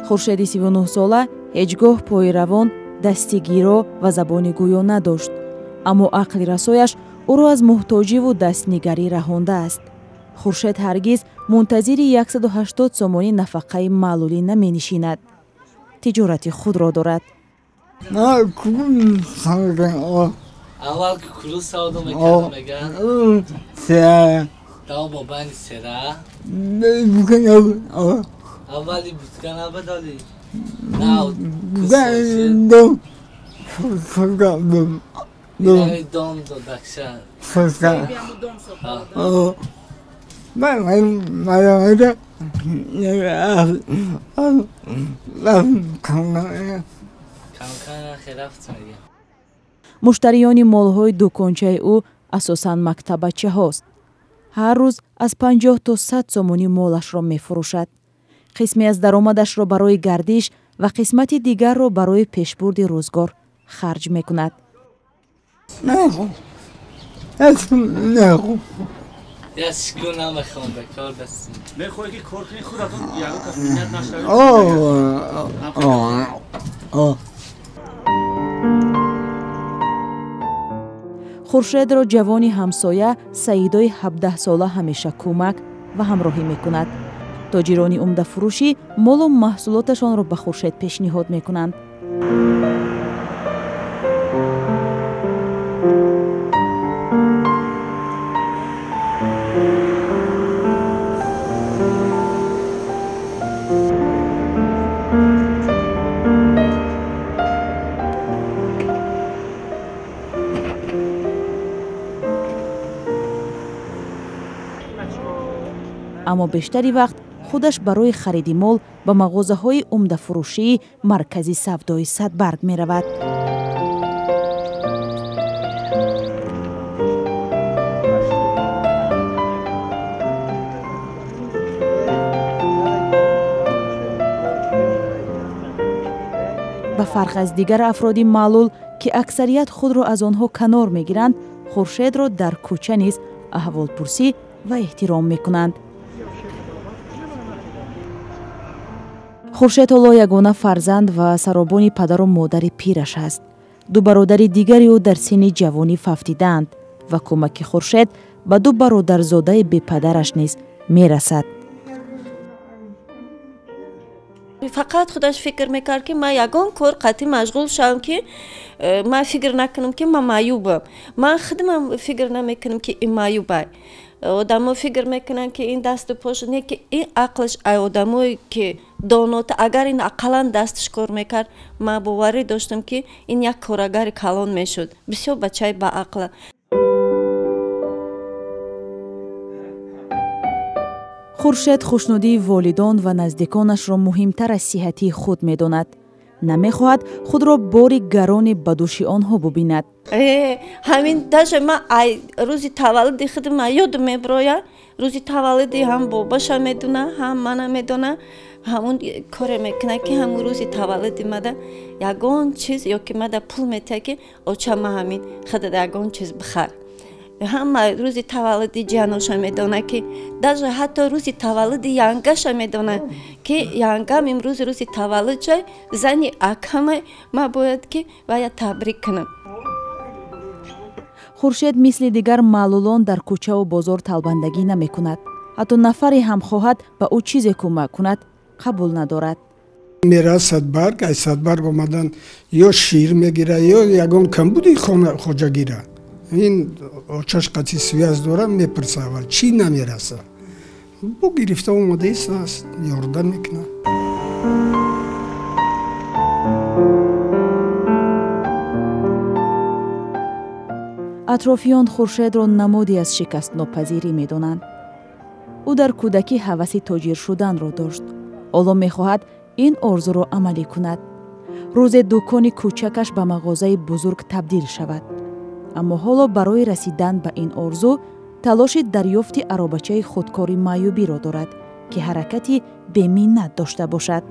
Хуршеди 39сола ҳеҷ гоҳ пои равон, дасти гиро ва забони гӯё надошт, аммо ақли расояш ӯро аз муҳтоҷиву дастнигарӣ раҳондааст. Хуршед ҳаргиз мунтазири 180 сомонӣ нафақаи маълулӣ наменишинад. Тиҷорати худро дорад. Аввал кукуруз савдо мекардам, меган. Давом бо байни сера. Аввали бутка набадали. Дом додакша. Муштариёни молҳои дукончаи ӯ асосан мактабачаҳост. Ҳар рӯз аз 50 то 100 сомонӣ молашро мефурӯшад. Қисме аз даромадашро барои гардиш ва қисмати дигарро барои пешбурди рӯзгор харҷ мекунад. Хуршедро ҷавони ҳамсоя Саидои 17сола ҳамеша кӯмак ва ҳамроҳӣ мекунад. Тоҷирони умдафурӯшӣ молу маҳсулоташонро ба Хуршед пешниҳод мекунанд. Аммо бештари вақт худаш барои хариди мол ба мағозаҳои умдафурӯшии маркази савдои Садбарг меравад. Ба фарқ аз дигар афроди маълул, ки аксарият худро аз онҳо канор мегиранд, Хуршедро дар кӯча низ аҳволпурсӣ ва эҳтиром мекунанд. Хуршед ҳоло ягона фарзанд ва саробони падару модари пираш аст. Ду бародари дигари ӯ дар синни ҷавонӣ фавтидаанд ва кӯмаки Хуршед ба ду бародарзодаи бепадараш низ мерасад. Фақат худаш фикр мекард, ки ман ягон кор қатъӣ машғул шавам, ки ман фикр накунам, ки ман маъюбам. Ман худамам фикр намекунам, ки ин маъюбай. Одамо фикр мекунанд, ки ин дасту пош не, ки ин ақлш ай одамое ки донота, агар ин ақаллан дасташ кор мекард, ман боварӣ доштам, ки ин як корагари калон мешуд. Бисёр бачаи баақла. Хуршед хушнудии волидон ва наздиконашро муҳимтар аз сиҳатии худ медонад. Намехоҳад худро бори гарони ба дӯши онҳо бубинад. Ҳамин даже ман ай рӯзи таваллуди худам ёдам меброяд. Рӯзи таваллуди ҳам бобаша медона, ҳам мана медона. Ҳамун коре мекунад, ки ҳамун рӯзи таваллуди мада ягон чиз ё ки мада пул метиҳад, ки оча ма ҳамин худада ягон чиз бихар. Ҳама рӯзи таваллуди ҷаноша медона, ки даже ҳатто рӯзи таваллуди янгаша медона, ки янгам имрӯз рӯзи таваллуд шай, зани акамай, ман бояд ки вая табрик кунам. Хуршед мисли дигар маълулон дар кӯчаву бозор талбандагӣ намекунад. Ҳатто нафаре ҳам хоҳад ба ӯ чизе кӯмак кунад, қабул надорад. Мера Садбарг, ай Садбарг омадан ё шир мегира, ё ягон камбуди хоҷагира. Ин очаш қатъи связь дора, мепурса аввал чӣ намераса. Бо гирифта омадаист, ёрдам мекунад. Атрофиён Хуршедро намуди аз шикастнопазирӣ медонанд. Ӯ дар кӯдакӣ ҳаваси тоҷир шуданро дошт. Ҳоло мехоҳад ин орзуро амалӣ кунад. Рӯзе дукони кӯчакаш ба мағозаи бузург табдил шавад. Аммо ҳоло барои расидан ба ин орзу талоши дарёфти аробачаи худкори маъюбиро дорад, ки ҳаракати беминнат дошта бошад.